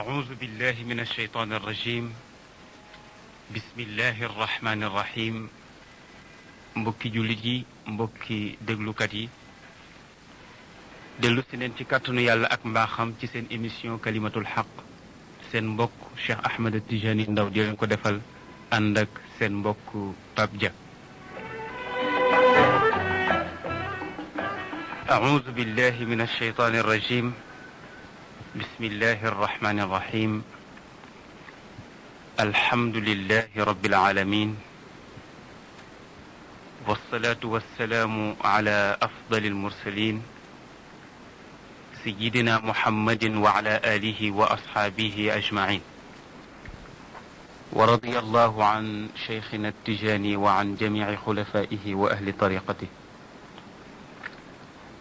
أعوذ بالله من الشيطان الرجيم بسم الله الرحمن الرحيم mbokki jullit yi mbokki déglukat yi dellu si neen ci kàttanu yàlla ak mbaaxam ci seen émission kalimatul xaq seen mbokk Cheikh Ahmed Tijani Ndaw di leen ko defal ànd ak seen mbokk Pape Dia. أعوذ بالله من الشيطان الرجيم بسم الله الرحمن الرحيم الحمد لله رب العالمين والصلاة والسلام على أفضل المرسلين سيدنا محمد وعلى آله وأصحابه أجمعين ورضي الله عن شيخنا التجاني وعن جميع خلفائه وأهل طريقته.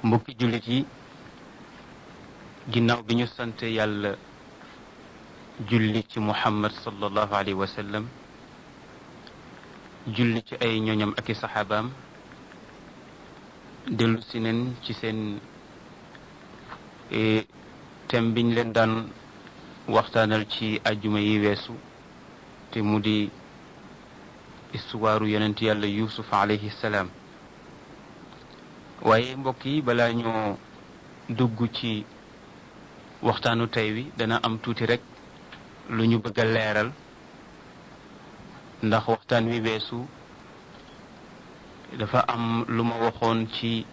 mbokki jullit yi ginnaaw bi ñu sant yàlla julli ci Muhammad sallallahu alayhi wa sallam julli ci ay ñoñam ak i saxaabaam dellu si neen ci seen thème biñ leen daan waxtaanal ci ajjuma yi weesu te mu di istuwaaru yonent yàlla Yuusuf alayhi salaam. waaye mbokk yi balaa ñoo dugg ci waxtaanu tey wi dana am tuuti rek lu ñu bëgg a leeral ndax waxtaan wi weesu dafa am lu ma waxoon ci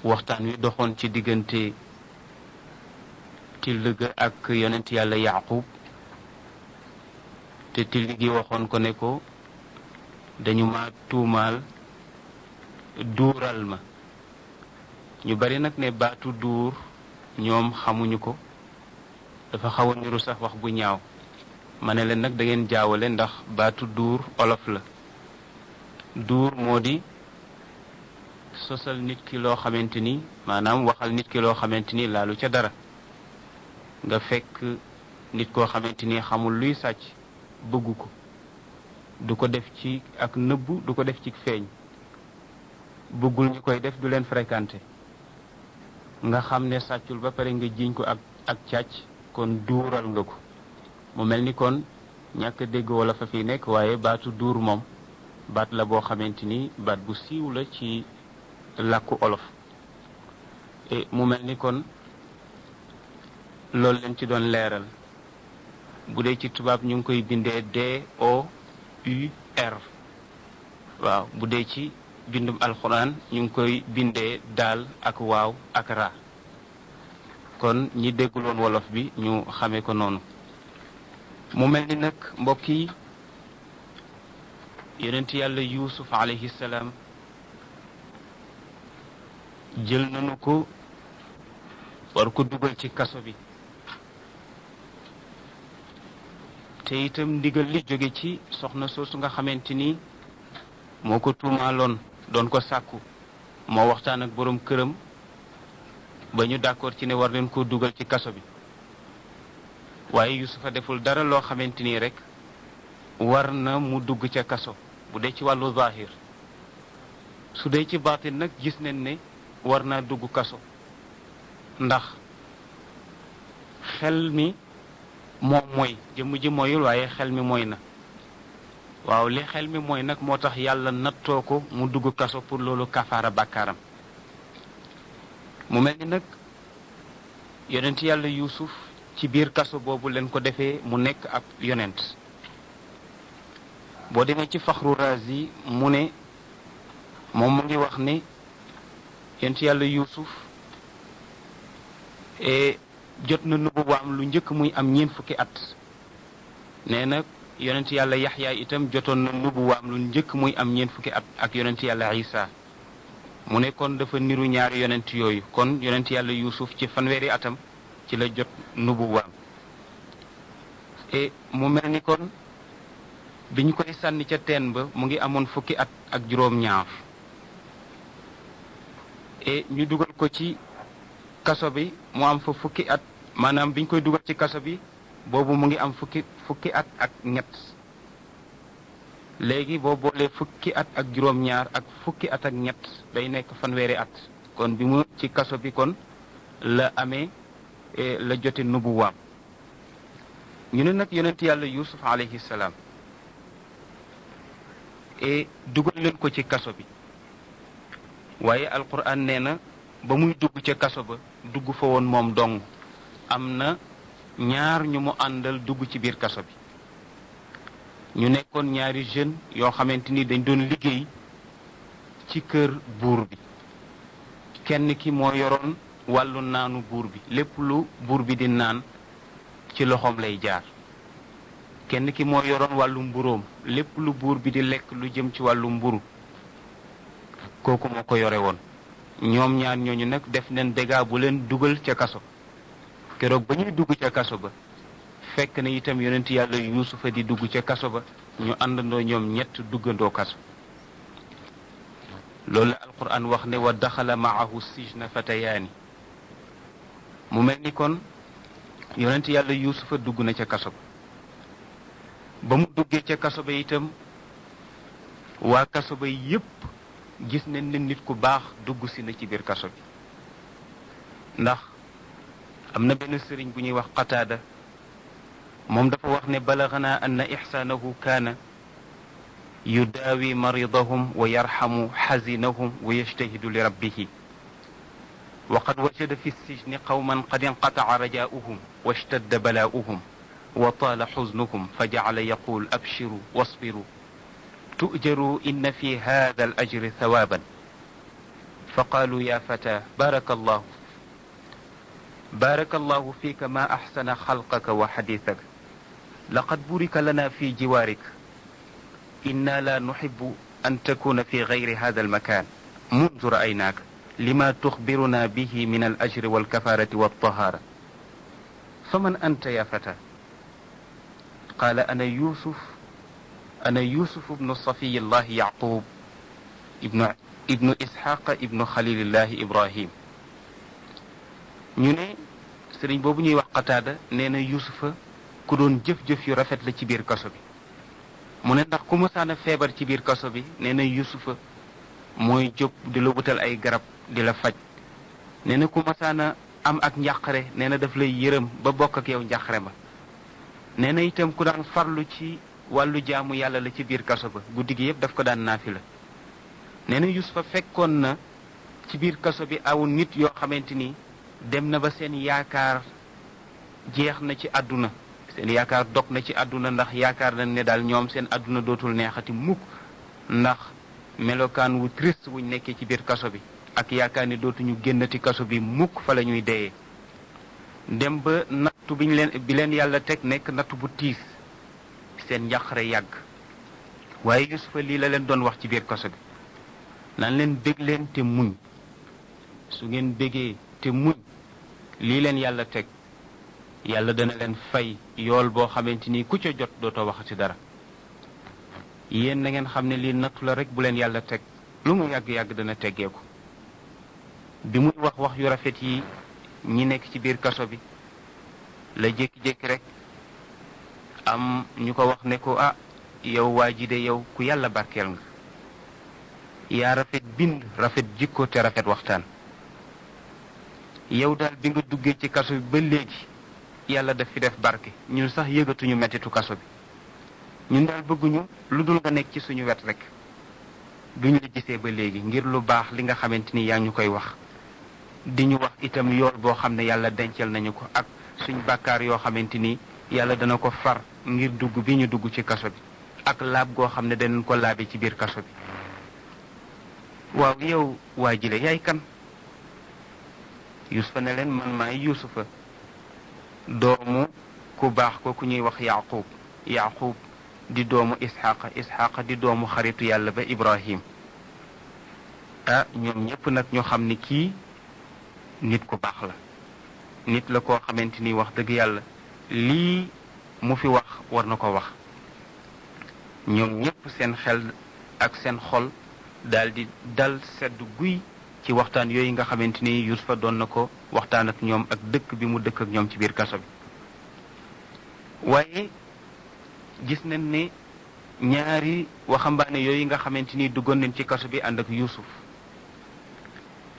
waxtaan wi doxoon ci diggante till ga ak yonent yàlla Yaqub te till gi waxoon ko ne ko dañu ma tuumaal duural ma. ñu bari nag ne baatu duur ñoom xamuñu ko dafa xaw a niru sax wax bu ñaaw ma ne leen nag da ngeen jaawale ndax baatu duur olof la. duur moo di sosal nit ki loo xamante ni maanaam waxal nit ki loo xamante ni laalu ca dara nga fekk nit koo xamante ni xamul luy sàcc bëggu ko du ko def ci ak nëbbu du ko def ci feeñ bëggul ñu koy def du leen fréquenté nga xam ne sàccul ba pare nga jiiñ ko ak càcc kon duural nga ko mu mel ni kon ñàkk dégg wala fa fi nekk waaye baatu duur moom baat la boo xamante ni baat bu siiw la ci làkku olof mu mel ni kon loolu leen ci doon leeral bu dee ci tubaab ñu ngi koy bindee DOUR waaw bu dee ci bindum alxuraan ñu ngi koy bindee daal ak waaw ak ra kon ñi dégguloon wolof bi ñu xamee ko noonu. mu mel ni nag mbokk yi yonent yàlla Yuusuf alayhi salaam jël nañu ko war ko dugal ci kaso bi te itam ndigal li jóge ci soxna soosu nga xamante ni moo ko tuumaaloon doon ko sàkku moo waxtaan ak boroom këram ba ñu d'accord ci ne war leen koo dugal ci kaso bi waaye Yuusufa deful dara loo xamante ni rek war na mu dugg ca kaso bu dee ci wàllu zahir. su dee ci baatin nag gis nañ ne war naa dugg kaso ndax xel mi moom mooy jëmm ji mooyul waaye xel mi mooy na waaw li xel mi mooy nag moo tax yàlla nattoo ko mu dugg kaso pour loolu kafaara bàkkaaram. mu mel ni nag yonent yàlla Yuusuf ci biir kaso boobu leen ko defee mu nekk ab yonent. boo demee ci Faxru Razi mu ne moom mu ngi wax ne yonent yàlla Yuusuf jot na nubuwaam lu njëkk muy am 4 fukki at. nee na yonent yàlla Yaxya itam jotoon na nubuwaam lu njëkk muy am 4 fukki at ak yonent yàlla Isa. mu ne kon dafa niru ñaari yonent yooyu kon yonent yàlla Yuusuf ci fanweeri atam ci la jot nubuwaam. mu mel ni kon biñ koy sànni ca teen ba mu ngi amoon fukki at ak juróom-ñaar. ñu dugal ko ci kaso bi mu am fa fukki at maanaam biñ koy dugal ci kaso bi boobu mu ngi am fukki at ak ñett. léegi boo boolee fukki at ak juróom-ñaar ak fukki at ak ñett day nekk fanweeri at kon bi mu ci kaso bi kon la amee la jote nubuwaam ñu ne nag yonent yàlla yusuf alayhi salaam et dugal leen ko ci kaso bi waaye alquran nee na ba muy dugg ca kaso ba dugg fa woon moom dong am na ñaar ñu mu àndal dugg ci biir kaso bi ñu nekkoon ñaari jeune yoo xamante ni dañ doon liggéey ci kër buur bi kenn ki moo yoroon wàllu naanu buur bi lépp lu buur bi di naan ci loxoom lay jaar kenn ki moo yoroon wàllu mburóom lépp lu buur bi di lekk lu jëm ci wàllu mburu kooku moo ko yore woon ñoom ñaar ñooñu nag def neen dégâts bu leen dugal ca kaso keroog ba ñuy dugg ca kaso ba fekk na itam yonent yàlla yuusufa di dugg ca kaso ba ñu àndandoo ñoom ñett duggandoo kaso loolu la alquran wax ne wa daxala maahu sijna fatayaani mu mel ni kon yonent yàlla yuusufa dugg na ca kaso ba mu duggee ca kaso ba itam waa kaso ba yépp gis nañ ne nit ku baax dugg si na ci biir kaso bi ndax am na benn sëriñ bu ñuy wax qataada moom dafa wax ne balaganaa anna ixsaanahu kaana yudaawi maridahum wa yarxamu xazinahum wa yajtahidu li rabbihi wa qad wajada fi sijni qawman qad inqataca rajaa'uhum wa ishtadda balaa'uhum wa taala xuznuhum fa jacala yaqul abshiru wasbiru tu'jaru inna fi hada al ajri thawaaban fa qaalu ya fata baraka allahu fika ma axsana xalqaka wa xadiisaka laqad burika lana fi jiwaarik inna la nuxibu an takuna fi gayri hada almakan mundu ra'aynaaka lima tuxbiruna bihi min alajri walkafarati waltahaara faman anta ya fata qaala ana yusuf ibnu safiyillahi yaqub ibnu isxaqa ibnu xalilillahi ibrahim ñu ne sëriñ boobu ñuy wax qataada nee na yusufa ku doon jëf-jëf yu rafet la ci biir kaso bi mu ne ndax ku mësaan a feebar ci biir kaso bi nee na yusufa mooy jóg di la wutal ay garab di la faj nee na ku mësaan a am ak njàqare nee na daf lay yërëm ba bokk ak yow njàqare ma nee na itam ku daan farlu ci wàllu jaamu yàlla la ci biir kaso ba guddi gi yëpp daf ko daan naafi la nee na yusufa fekkoon na ci biir kaso bi aw nit yoo xamante ni dem na ba seen yaakaar jeex na ci àdduna seen yaakaar dog na ci àdduna ndax yaakaar nañ ne daal ñoom seen àdduna dootul neexati mukk ndax melokaan wu triste wuñ nekkee ci biir kaso bi ak yaakaar ne dootuñu génnati kaso bi mukk fa la ñuy deyee dem ba nattu bi leen yàlla teg nekk nattu bu tiis seen njàqare yàgg waaye yusufa lii la leen doon wax ci biir kaso bi naan leen bég leen te muñ su ngeen bégee te muñ lii leen yàlla teg yàlla dana leen fay yool boo xamante ni ku ca jot dootoo waxati dara yéen na ngeen xam ne lii nattu la rek bu leen yàlla teg lu mu yàgg-yàgg dana teggeeku bi muy wax yu rafet yi ñi nekk ci biir kaso bi la jékki-jékki rek am ñu ko wax ne ko yow waa ji de yow ku yàlla barkeel nga yaa rafet bind rafet jikko te rafet waxtaan yow daal bi nga duggee ci kaso bi ba léegi yàlla daf fi def barke ñun sax yëgatuñu mettitu kaso bi ñun daal bëgguñu lu dul nga nekk ci suñu wet rek duñu la gisee ba léegi ngir lu baax li nga xamante ni yaa ñu koy wax di ñu wax itam yool boo xam ne yàlla dencal nañu ko ak suñ bàkkaar yoo xamante ni yàlla dana ko far ngir dugg bi ñu dugg ci kaso bi ak laab goo xam ne danañ ko laabe ci biir kaso bi waaw yow waa jile yaay kan yusufa ne leen man maay yusufa doomu ku baax ko ku ñuy wax yaqub di doomu isxaqa di doomu xaritu yàlla ba ibrahim ñoom ñépp nag ñu xam ni kii nit ku baax la nit la koo xamante ni wax dëgg yàlla lii mu fi wax war na ko wax ñoom ñépp seen xel ak seen xol daldi dal sedd guy ci waxtaan yooyu nga xamante ni yusufa doon na ko waxtaan ak ñoom ak dëkk bi mu dëkk ak ñoom ci biir kaso bi waaye gis nañ ne ñaari waxambaane yooyu nga xamante ni duggoon nañ ci kaso bi ànd ak yusuf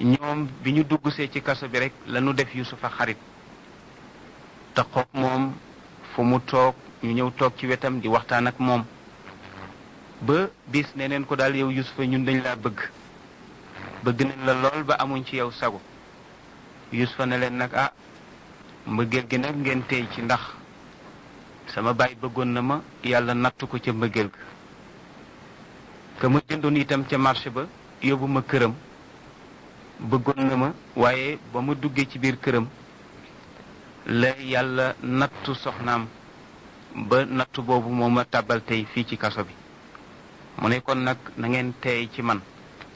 ñoom bi ñu duggsee ci kaso bi rek lañu def yusufa xarit te xoog moom fu mu toog ñu ñëw toog ci wetam di waxtaan ak moom ba bis ne neen ko daal yow Yusufa ñun dañ laa bëgg nañ la lool ba amuñ ci yow sago. Yusufa ne leen nag mbëggeel gi nag ngeen tey ci ndax sama baay bëggoon na ma yàlla nattu ko ca mbëggeel ga ka ma jëndoon itam ca marché ba yóbbu ma këram bëggoon na ma waaye ba ma duggee ci biir këram la yàlla nattu soxnaam ba nattu boobu moo ma tàbbal tey fii ci kaso bi mu ne kon nag na ngeen tey ci man.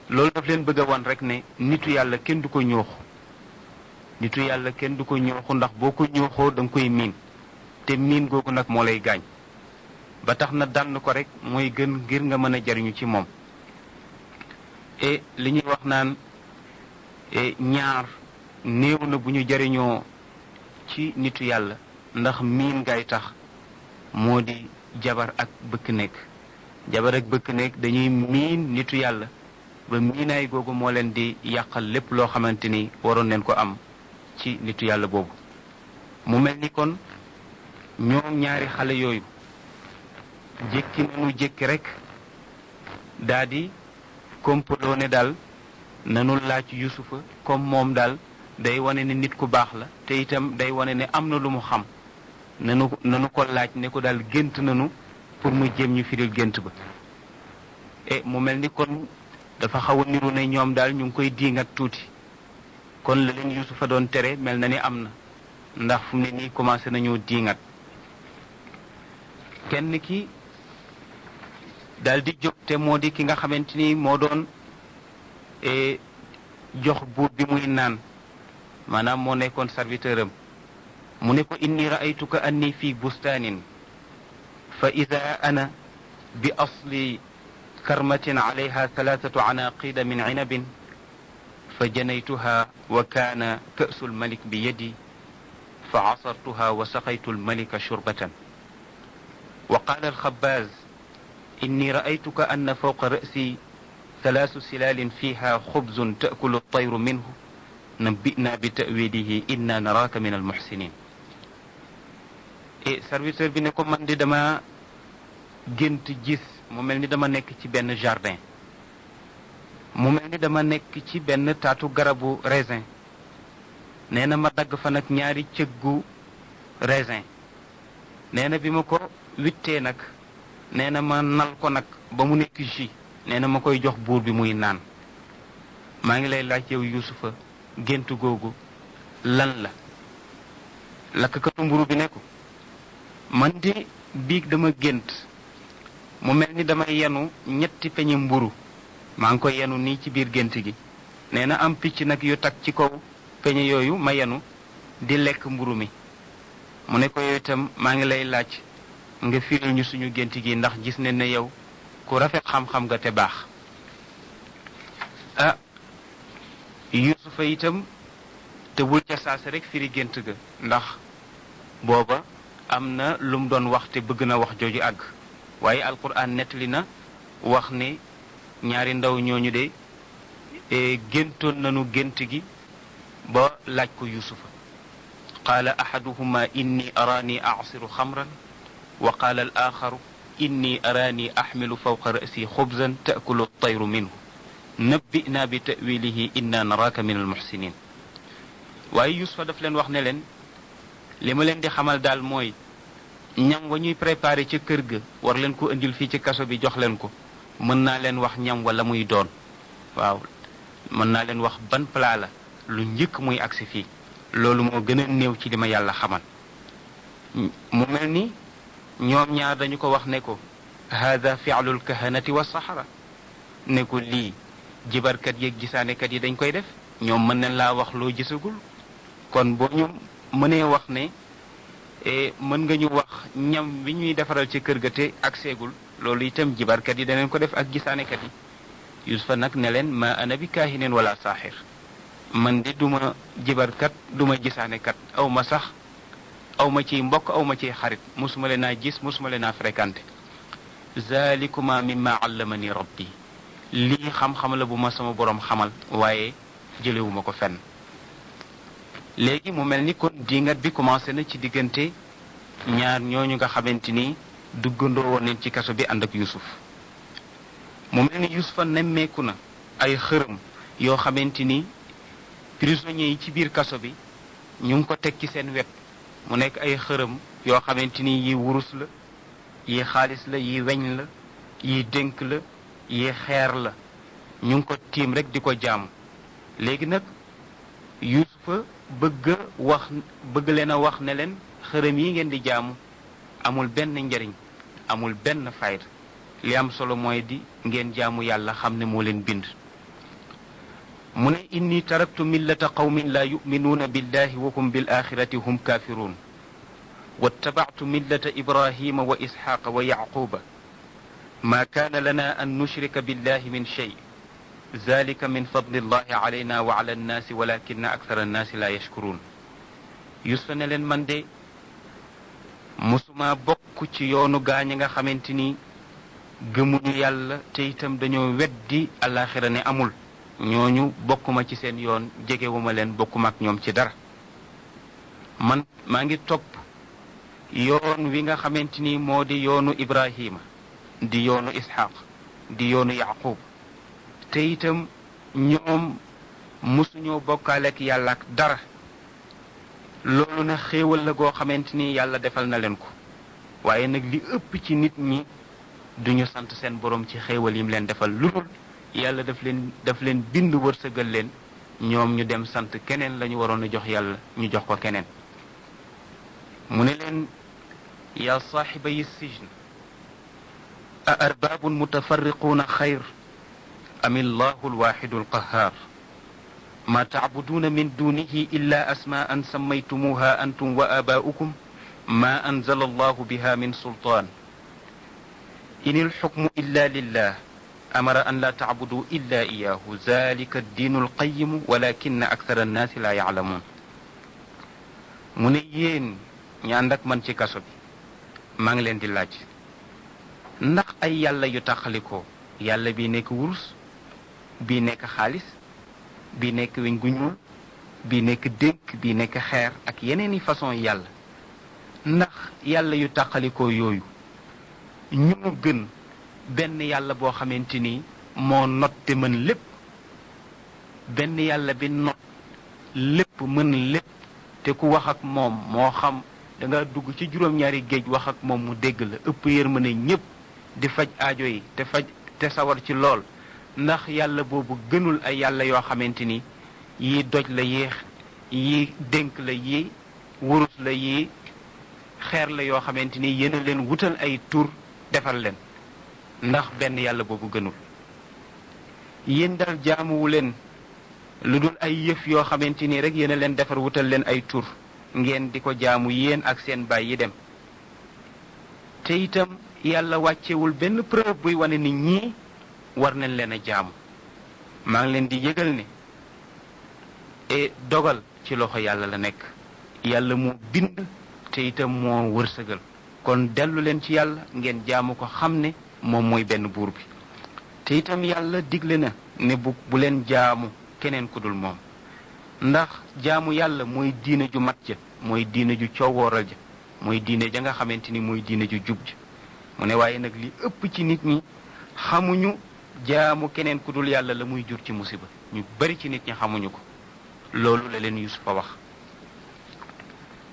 loolu daf leen bëgg a wan rek ne nitu yàlla kenn du ko ñooxu nitu yàlla kenn du ko ñooxu ndax boo ko ñooxoo da nga koy miin te miin googu nag moo lay gaañ ba tax na dànn ko rek mooy gën ngir nga mën a jariñu ci moom. et li ñuy wax naan ñaar néew na bu ñu jariñoo ci nitu yàlla ndax miin ngay tax moo di jabar ak bëkk nekk. jabar ak bëkk nekk dañuy miin nitu yàlla ba miinaay googu moo leen di yàqal lépp loo xamante ni waroon leen ko am ci nitu yàlla boobu. mu mel ni kon ñoom ñaari xale yooyu jékki nañu jékki rek daa di kompaloo ne daal nanu laaj Yusufa comme moom daal day wane ne nit ku baax la te itam day wane ne am na lu mu xam nanu ko laaj ne ko daal gént nanu pour mu jéem ñu firil gént ba. et mu mel ni kon dafa xaw a niru ne ñoom daal ñu ngi koy diingat tuuti kon la leen Yusufa doon tere mel na ni am na ndax fu mu ne nii commencé nañoo diingat. kenn ki daal di jóg te moo di ki nga xamante ni moo doon jox buur bi muy naan maanaam moo nekkoon serviteur am mu ne ko inni ra'aytuka anni fi bustaanin fa ida ana bi asli karmatin alayha thalathatu anaqida min cinabin fa janaytuha wa kaana ka'su almalik bi yadi fa casartuha wa saqaytu almalika shurbatan wa qaala alxabbaaz inni ra'aytuka anna fawqa ra'si ثلاث سلال فيها خبز تأكل الطير منه نبئنا بتأويله إنا نراك من المحسنين. et serviteur bi ne ko man di dama gént gis mu mel ni dama nekk ci benn jardin mu mel ni dama nekk ci benn taatu garabu raisin nee na ma dagg fa nag ñaari cëggu raisin nee na bi ma ko wittee nag nee na ma nal ko nag ba mu nekk jus nee na ma koy jox buur bi muy naan maa ngi lay laaj yow Yusufa gént googu lan la. lakkatu mburu bi ne ko man di biig dama gént mu mel ni dama yenu ñetti peñe mburu maa ngi koy yenu nii ci biir gént gi nee na am picc nag yu tag ci kaw peñe yooyu ma yenu di lekk mburu mi mu ne ko yow itam maa ngi lay laaj nga firil ñu suñu gént gi ndax gis ne ne yow ku rafet xam-xam nga te baax. Yusufa itam te wul ca saasa rek firi gént ga ndax booba am na lu mu doon wax te bëgg na wax jooju àgg waaye alquran nettali na wax ne ñaari ndaw ñooñu de géntoon nañu gént gi ba laaj ko Yusufa. qaala ahaduhuma inni araani a'siru xamran wa qaala al axaru inni araani axmilu fawqa ra'si xubzan ta'kulu at-tayru minhu nabbi'na bi ta'wilihi inna naraaka min al-muxsinin. waaye Yusufa daf leen wax ne leen li ma leen di xamal daal mooy ñam wa ñuy préparé ca kër ga war leen ko indil fii ci kaso bi jox leen ko mën naa leen wax ñam wala muy doon waaw mën naa leen wax ban plat la lu njëkk muy agsi fii loolu moo gën a néew ci li ma yàlla xamal. mu mel ni ñoom ñaar dañu ko wax ne ko hada fi'lul kahanati wa sahara ne ko lii jibarkat yeeg gisaanekat yi dañ koy def ñoom mën nañ laa wax loo gisagul kon boo ñu mënee wax ne mën nga ñu wax ñam wi ñuy defaral ci kër ga te ak seegul loolu itam jibarkat yi daneen ko def ak gisaanekat yi. Yusufa nag ne leen ma ana bi kaahinin wala saaxir man di duma jibarkat duma gisaanekat aw ma sax aw ma ciy mbokk aw ma ciy xarit musuma leen a gis musuma leen a fréquenté. zalikuma mimma allamani rabbi lii xam-xam la bu ma sama borom xamal waaye jëlewuma ko fenn. léegi mu mel ni kon dingat bi commencé na ci diggante ñaar ñooñu nga xamante ni duggandoo woon nañ ci kaso bi ànd ak Yuusuf. mu mel ni Yuusufa nemmeeku na ay xërëm yoo xamante ni prisonniers yi ci biir kaso bi ñu ngi ko teg ci seen wet mu nekk ay xërëm yoo xamante ni yi wurus la yi xaalis la yi weñ la yi dénk la yi xeer la ñu ngi ko tiim rek di ko jaamu. léegi nag Yuusufa bëgg leen a wax ne leen xërëm yi ngeen di jaamu amul benn njariñ amul benn fayda, li am solo mooy di ngeen jaamu yàlla xam ne moo leen bind. mu ne inni taraktu millata qawmin la yuminuuna billahi wa hum bil axirati hum kafirun wattabactu millata ibrahima wa isxaqa wa yaquba ma kaana lana an nushrika billahi min shay zalika min fadli llahi alayna wa ala annaasi walakina akthara annaasi la yashkurun. Yuusufa ne leen man de musuma bokk ci yoonu gaañi nga xamante ni gëmuñu yàlla te itam dañoo weddi alaxira ne amul. ñooñu bokkuma ci seen yoon jegewuma leen bokkuma ak ñoom ci dara. man maa ngi topp yoon wi nga xamante ni moo di yoonu Ibrahima di yoonu Ishaq di yoonu Yaqub te itam ñoom musuñoo bokkaale ak yàlla ak dara. loolu na xéewal la goo xamante ni yàlla defal na leen ko waaye nag li ëpp ci nit ñi duñu sant seen borom ci xéewal yim leen defal lu dul yàlla daf leen bind wërsëgal leen ñoom ñu dem sant keneen lañu waroon a jox yàlla ñu jox ko keneen. mu ne leen yaa saaxibayi sijn a arbaabun mutafarriquuna xayr am illahu alwaxidu alqahaar ma tacbuduuna min dunihi illa asmaa'an sammaytumuuha antum wa aabaa'ukum ma anzala allahu biha min sultaan in ilxukmu illa lillah amara an la tacbudu illa iyaahu zalika addiinu alqayimu walakina akthara annaasi la yaclamuun. mu ne yéen ñi ànd ak man ci kaso bi maa ngi leen di laaj ndax ay yàlla yu taxalikoo yàlla bi nekk wurus bii nekk xaalis bii nekk weñ gu ñuul bii nekk dénk bii nekk xeer ak yeneeni façon yàlla ndax yàlla yu taxalikoo yooyu ñu gën benn yàlla boo xamante ni moo not te mën lépp, benn yàlla bi not lépp mën lépp te ku wax ak moom moo xam da nga dugg ci juróom-ñaari géej wax ak moom mu dégg la ëpp yërmande ñépp di faj aajo yi te sawar ci lool. ndax yàlla boobu gënul ay yàlla yoo xamante ni yii doj la yii dénk la yii wurus la yii xeer la yoo xamante ni yéen a leen wutal ay tur defal leen ndax benn yàlla boobu gënul. yéen daal jaamuwu leen lu dul ay yëf yoo xamante ni rek yéen a leen defar wutal leen ay tur ngeen di ko jaamu yéen ak seen baay yi dem. te itam yàlla wàccewul benn preuve buy wane ni ñii war nañ leen a jaamu. maa ngi leen di yëgal ne dogal ci loxo yàlla la nekk, yàlla moo bind te itam moo wërsëgal. kon dellu leen ci yàlla ngeen jaamu ko xam ne moom mooy benn buur bi. te itam yàlla digle na ne bu leen jaamu keneen ku dul moom ndax jaamu yàlla mooy diine ju mat ja, mooy diine ju coowooral ja, mooy diine ja nga xamante ni mooy diine ju jub ja. mu ne waaye nag li ëpp ci nit ñi xamuñu jaamu keneen ku dul yàlla la muy jur ci musiba. ñu bari ci nit ñi xamuñu ko. loolu la leen Yuusufa wax.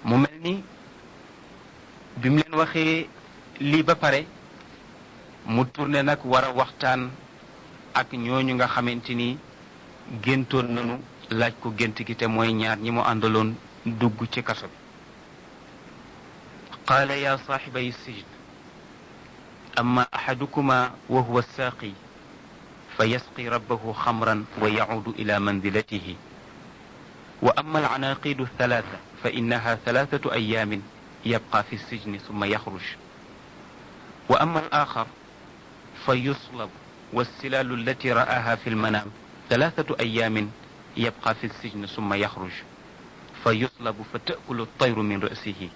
mu mel ni bi mu leen waxee lii ba pare mu tourné nag war a waxtaan ak ñooñu nga xamante ni géntoon nañu laaj ko gént gi te mooy ñaar ñi mu àndaloon dugg ci kaso bi. qaala yaa saaxibay sijn amma axadukuma wa huwa saaqi fa yasqi rabbahu xamran wa yacuudu ila manzilatihi wa amma alcanaaqidu altalaata fa innaha talaatatu ayaamin yabqa fi lsijni summa yaxruj wa amma alaaxar fa yuslab والسلال التي رآها في المنام 3 أيام يبقى في السجن ثم يخرج فيصلب فتأكل الطير من رأسه.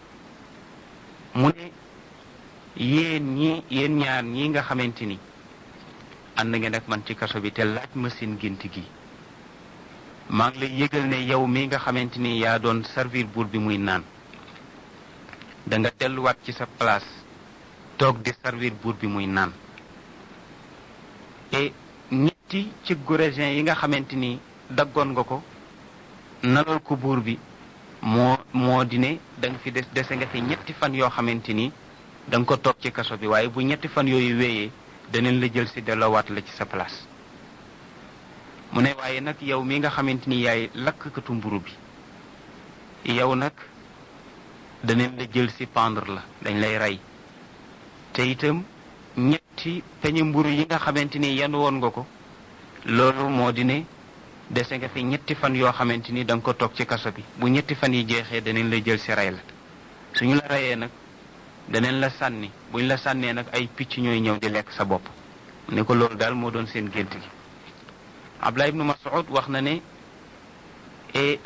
mu ne yéen ñaar ñi nga xamante ni ànd ngeen ak man ci kaso bi te laaj ma seen gént gi maa ngi lay yëgal ne yow mi nga xamante ni yaa doon servir buur bi muy naan da nga delluwaat ci sa place toog di servir buur bi muy naan. et ñetti ci raisin yi nga xamante ni daggoon nga ko nalal ko buur bi moo di ne da nga fi dese nga fi ñetti fan yoo xamante ni da nga ko toog ci kaso bi, waaye bu ñetti fan yooyu wéyee daneen la jël si delloowaat la ci sa place. mu ne waaye nag yow mi nga xamante ni yaay lakkatu mburu bi, yow nag daneen la jël si pendre la, dañ lay rey. te itam ñetti peñe mburu yi nga xamante ni yenn woon nga ko, loolu moo di ne dese nga fi ñetti fan yoo xamante ni da nga ko toog ci kaso bi. bu ñetti fan yi jeexee daneen la jël si rey la. suñu la reyee nag daneen la sànni, buñ la sànnee nag ay picc ñooy ñëw di lekk sa bopp. ne ko loolu daal moo doon seen gént gi. Abdullah ibnu Mas'ud wax na ne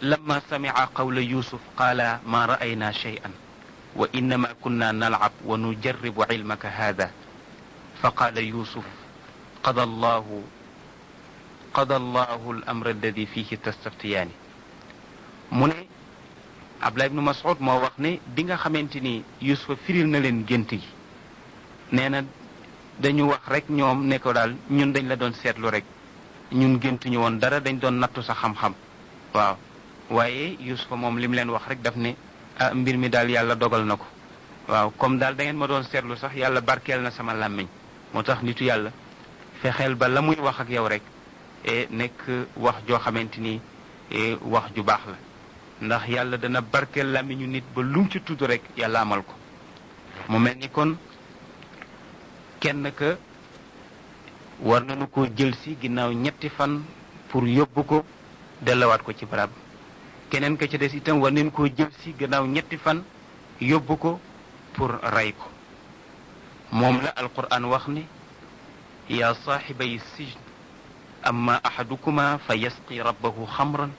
lamma sami'a qawla Yusuf qaala ma ra'ayna shay'an wa innama kunna nal'ab wa nujarribu ilmaka hada fa qaala Yusuf qada allahu al-amra alladi fihi tastaftiyaani. mu ne Abdullah ibnu Mas'ud moo wax ne bi nga xamante ni Yusufa firil na leen gént gi, nee na dañu wax rek ñoom ne ko daal ñun dañ la doon seetlu rek, ñun géntuñu woon dara, dañ doon nattu sa xam-xam. waaw waaye Yusufa moom li mu leen wax rek daf ne mbir mi daal yàlla dogal na ko. waaw comme daal da ngeen ma doon seetlu sax yàlla barkeel na sama làmmiñ. moo tax nitu yàlla fexeel ba la muy wax ak yow rek nekk wax joo xamante ni wax ju baax la, ndax yàlla dana barkeel làmmiñu nit ba lum ci tudd rek yàlla amal ko. mu mel ni kon kenn ka war nañu ko jël si ginnaaw ñetti fan pour yóbbu ko dellawaat ko ci barab. keneen ka ci des itam war nañu koo jël si ginnaaw ñetti fan yóbbu ko pour rey ko. moom la alquran wax ne yaa saaxibay sijn amma axadukuma fa yasqi rabbahu xamran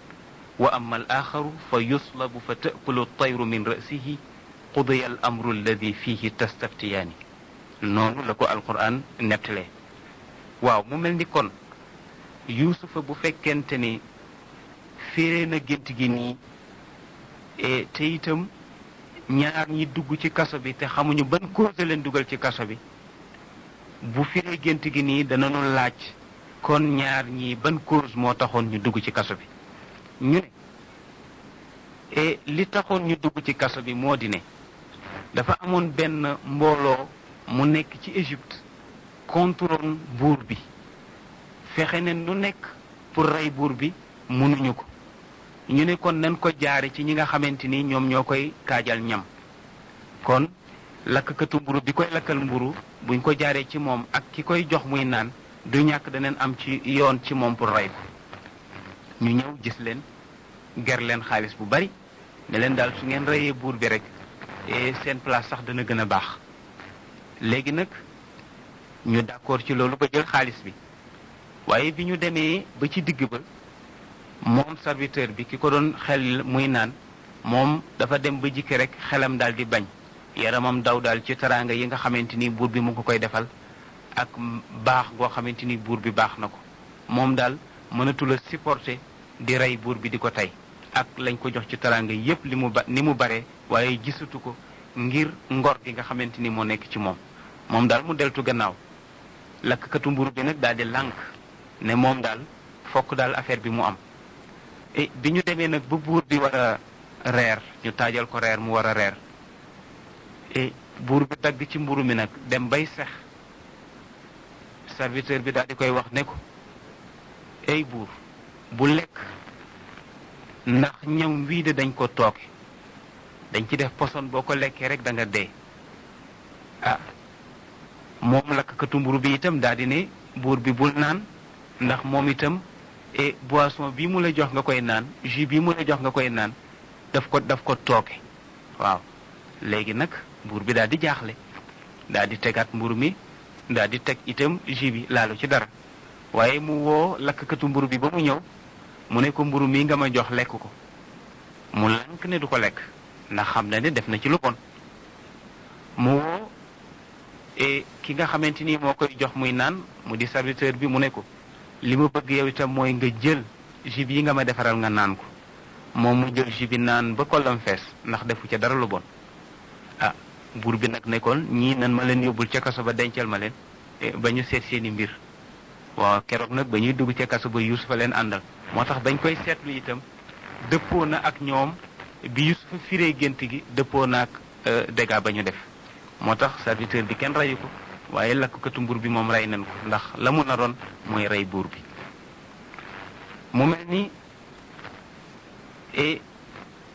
wa amma al axaru fa yuslabu fa taakulu tayru min rasihi qudiya al amru alladi fihi tastaftiyaani. noonu la ko alquran nettalee. waaw mu mel ni kon Yuusufa bu fekkente ni firee na gént gi nii te itam ñaar ñi dugg ci kaso bi te xamuñu ban cause leen dugal ci kaso bi, bu firee gént gi nii danañu laaj kon ñaar ñi ban cause moo taxoon ñu dugg ci kaso bi. ñu ne li taxoon ñu dugg ci kaso bi moo di ne dafa amoon benn mbooloo mu nekk ci Égypte contrôle buur bi, fexe ne nu nekk pour rey buur bi mënuñu ko. ñu ne kon nañ ko jaare ci ñi nga xamante ni ñoom ñoo koy kaajal ñam. kon lakkatu mburu bi koy lakkal mburu buñ ko jaaree ci moom ak ki koy jox muy naan du ñàkk daneen am ci yoon ci moom pour rey ko. ñu ñëw gis leen ger leen xaalis bu bari ne leen daal su ngeen reyee buur bi rek seen place sax dana gën a baax. léegi nag ñu d'accord ci loolu ba jël xaalis bi, waaye bi ñu demee ba ci digg ba moom serviteur bi ki ko doon xel muy naan moom dafa dem ba jikki rek xelam daal di bañ, yaramam daw daal ci teraanga yi nga xamante ni buur bi mu ko koy defal ak baax goo xamante ni buur bi baax na ko. moom daal mënatul a supporter di rey buur bi di ko tey ak lañ ko jox ci teraanga yépp ni mu bare, waaye gisatu ko ngir ngor gi nga xamante ni moo nekk ci moom. moom daal mu deltu gannaaw. lakkatu mburu bi nag daal di lànk ne moom daal fokk daal affaire bi mu am. bi ñu demee nag ba buur bi war a reer, ñu taajal ko reer mu war a reer, buur bi dagg ci mburu mi nag dem bay sex. serviteur bi daal di koy wax ne ko ey buur bu lekk, ndax ñam wii de dañ ko tooke, dañ ci def poson, boo ko lekkee rek da nga dee. moom lakkatu mburu bi itam daal di ne buur bi bul naan, ndax moom itam boisson bii mu la jox nga koy naan, jus bii mu la jox nga koy naan daf ko tooke. waaw léegi nag buur bi daal di jaaxle, daal di tegaat mburu mi, daal di teg itam jus bi, laalu ci dara. waaye mu woo lakkatu mburu bi ba mu ñëw, mu ne ko mburu mi nga ma jox lekk ko. mu lànk ne du ko lekk ndax xam na ne def na ci lu bon. mu woo ki nga xamante ni moo koy jox muy naan, mu di serviteur bi, mu ne ko li ma bëgg yow itam mooy nga jël jus yi nga ma defaral nga naan ko. moom mu jël jus bi naan ba kollam fees ndax defu ca dara lu bon. buur bi nag nekkoon ñii nan ma leen yóbbul ca kaso ba dencal ma leen ba ñu seet seeni mbir. waaw keroog nag ba ñuy dugg ca kaso ba Yuusufa leen àndal moo tax bañ koy seetlu itam dëppoo na ak ñoom bi Yuusufa firee gént gi dëppoo na ak dégâts ba ñu def moo tax serviteur bi kenn reyu ko waaye lakkatu mbur bi moom rey nañ ko ndax la mu naroon mooy rey buur bi. mu mel ni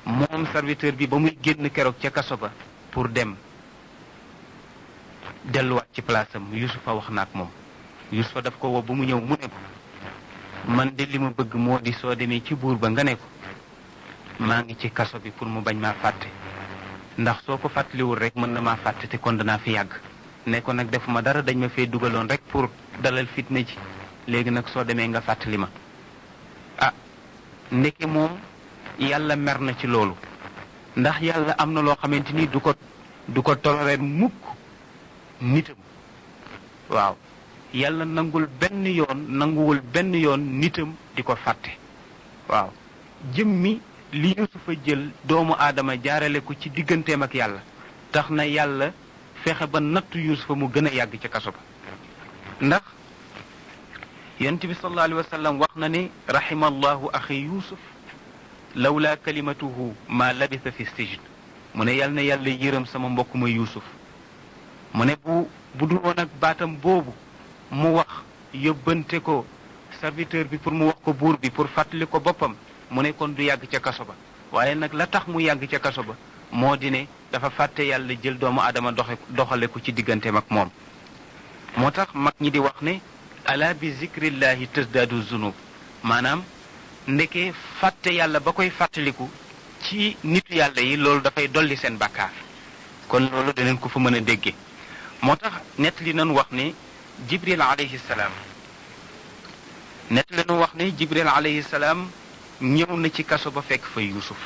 moom serviteur bi ba muy génn keroog ca kaso ba pour dem delluwaat ci place am Yuusufa wax na ak moom. Yuusufa daf ko woo ba mu ñëw mu ne ko man de li ma bëgg moo di soo demee ci buur ba nga ne ko maa ngi ci kaso bi pour mu bañ maa fàtte ndax soo ko fàttaliwul rek mën na maa fàtte te kon danaa fi yàgg ne ko nag defuma dara dañ ma fee dugaloon rek pour dalal fitna ji léegi nag soo demee nga fàttali ma. ah ndeke moom yàlla mer na ci loolu ndax yàlla am na loo xamante ni du ko toléré mukk nitam. waaw yàlla nanguwul benn yoon nitam di ko fàtte. waaw jëmmi li Yuusufa jël doomu aadama jaarale ko ci digganteem ak yàlla tax na yàlla fexe ba nattu Yuusufa mu gën a yàgg ca kaso ba. ndax yonent bi sallallahu alayhi wa sallam wax na ne rahimallahu axi Yuusuf lawla kalimatuhu ma labisa fi sijn mu ne yàlla na yàlla yërëm sama mbokk ma Yuusuf mu ne bu dul woon ak baatam boobu mu wax yóbbante ko serviteur bi pour mu wax ko buur bi pour fàttali ko boppam mu ne kon du yàgg ca kaso ba waaye nag la tax mu yàgg ca kaso ba moo di ne dafa fàtte yàlla jël doomu aadama doxale ko ci digganteem ak moom. moo tax mag ñi di wax ne ala bi zikrillahi tasdaadu zunub maanaam ndeke fàtte yàlla ba koy fàttaliku ci nitu yàlla yi loolu dafay dolli seen bàkkaar kon loolu danañ ko fa mën a déggee. moo tax nett li nañu wax ne Jibril alayhi salaam ñëw na ci kaso ba fekk fa Yuusuf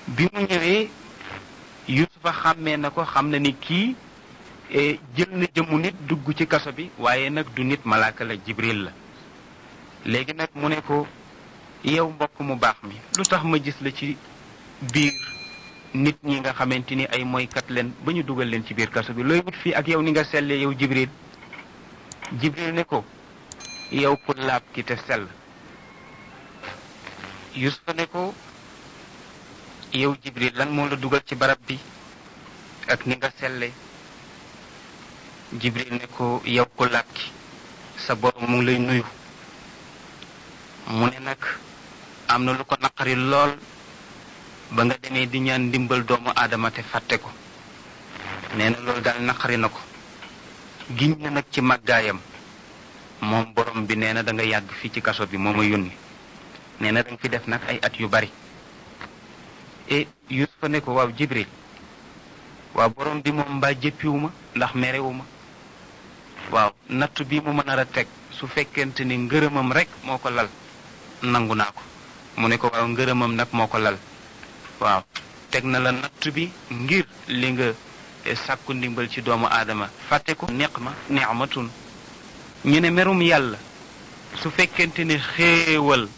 bi mu ñëwee Yuusufa xàmmee na ko xam na ni kii jël na jëmu nit dugg ci kaso bi waaye nag du nit malaaka la Jibril la. léegi nag mu ne ko yow mbokk mu baax mi lu tax ma gis la ci biir nit ñi nga xamante ni ay moykat leen ba ñu dugal leen ci biir kaso bi looy wut fii ak yow ni nga sellee yow Jibril. Jibril ne ko yow ku laab ki te sell. Yuusufa ne ko yow Jibril lan moo la dugal ci barab bi ak ni nga selle. Jibril ne ko yow ku laab ki sa borom mu ngi lay nuyu. mu ne nag am na lu ko naqari lool ba nga demee di ñaan ndimbal doomu aadama te fàtte ko nee na loolu daal naqari na ko giñ na nag ci màggaayam moom borom bi nee na da nga yàgg fii ci kaso bi moo ma yónni nee na da nga fi def nag ay at yu bari. et Yuusufa ne ko waaw Jibril waaw borom bi moom mbaa jëppiwu ma ndax merewu ma waaw natt bi mu mën a teg su fekkente ni ngërëmam rek moo ko lal nangu naa ko. mu ne ko waaw ngërëmam nag moo ko lal waaw teg na la natt bi ngir li nga sàkku ndimbal ci doomu aadama fàtte ko ni'matun ñu ne merum yàlla su fekkente ni xéewal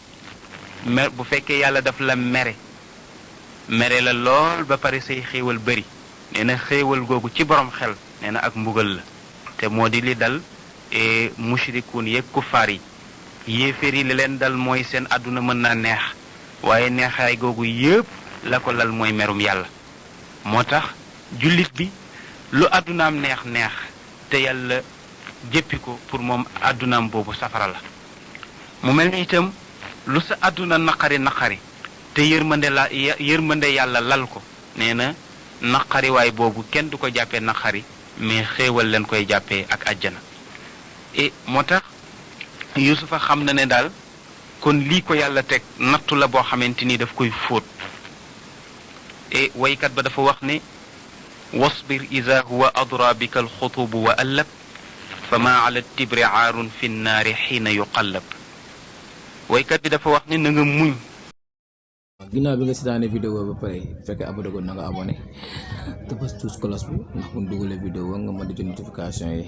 bu fekkee yàlla daf la mere la lool ba pare say xéewal bari nee na xéewal googu ci borom xel nee na ak mbugal la te moo di li dal mushrikuun yeeg kuffaar yi yéeféer yi li leen dal mooy seen àdduna mën naa neex waaye neexaay googu yépp la ko lal mooy merum yàlla. moo tax jullit bi lu àddunaam neex te yàlla jéppi ko pour moom àddunaam boobu safara la. mu mel ni itam lu sa àdduna naqari te yërmande yàlla lal ko nee na naqariwaay boobu kenn du ko jàppee naqari mais xéewal leen koy jàppee ak àjjana. et moo tax Yuusufa xam na ne daal kon lii ko yàlla teg nattu la boo xamante ni daf koy fóot. et waykat ba dafa wax ne wasbir ida huwa adra bika alxutubu wa allab fa ma ala tibri aarun fi nnaari xiina yuqallab. waykat bi dafa wax ne na nga muñ. ginnaaw bi nga seetaane vidéo ba pare fekkee abonné ko na nga abonné te bës tous cloche bi ndax bu ñu dugalee vidéo nga mën di jot notification yi.